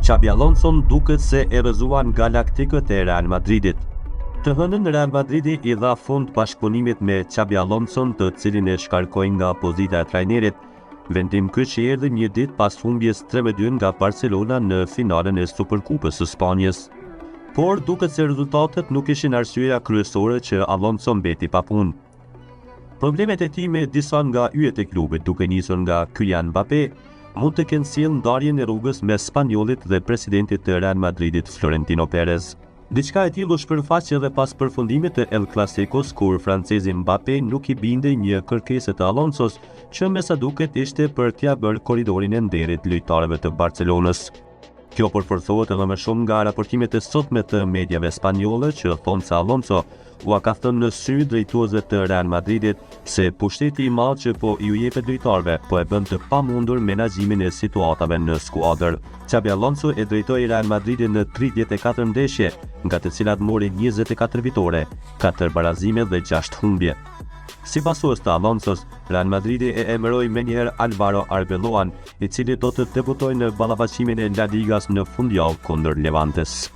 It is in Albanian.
Xabi Alonson duket se e rrëzuan galaktikët e Real Madridit. Të hënën Real Madridi i dha fund bashkëpunimit me Xabi Alonson, të cilin e shkarkoi nga pozita e trajnerit. Vendim ky që erdhi një ditë pas humbjes 3-2 nga Barcelona në finalen e Superkupës së Spanjës. Por duket se rezultatet nuk ishin arsyeja kryesore që Alonso mbeti pa punë. Problemet e tij me disa nga yjet e klubit, duke nisur nga Kylian Mbappe, mund të kenë sjellë ndarjen e rrugës mes spanjollit dhe presidentit të Real Madridit Florentino Perez. Diçka e tillë u shpërfaq edhe pas përfundimit të El Clasicos, kur francezi Mbappe nuk i bindej një kërkese të Alonsos, që me sa duket ishte për t'ia bërë korridorin e nderit lojtarëve të Barcelonës. Kjo përforcohet edhe më shumë nga raportimet e sotme të mediave spanjolle që thonë se Alonso ua ka thënë në sy drejtuesve të Real Madridit se pushteti i madh që po iu jepet lojtarëve po e bën të pamundur menaxhimin e situatave në skuadër. Xabi Alonso e drejtoi Real Madridin në 34 ndeshje, nga të cilat mori 24 fitore, 4 barazime dhe 6 humbje. Si pasues të Alonsos, Real Madridi e emëroi menjëherë Alvaro Arbeloan, i cili do të debutojë në ballafaqimin e La Ligas në fundjavë kundër Levantes.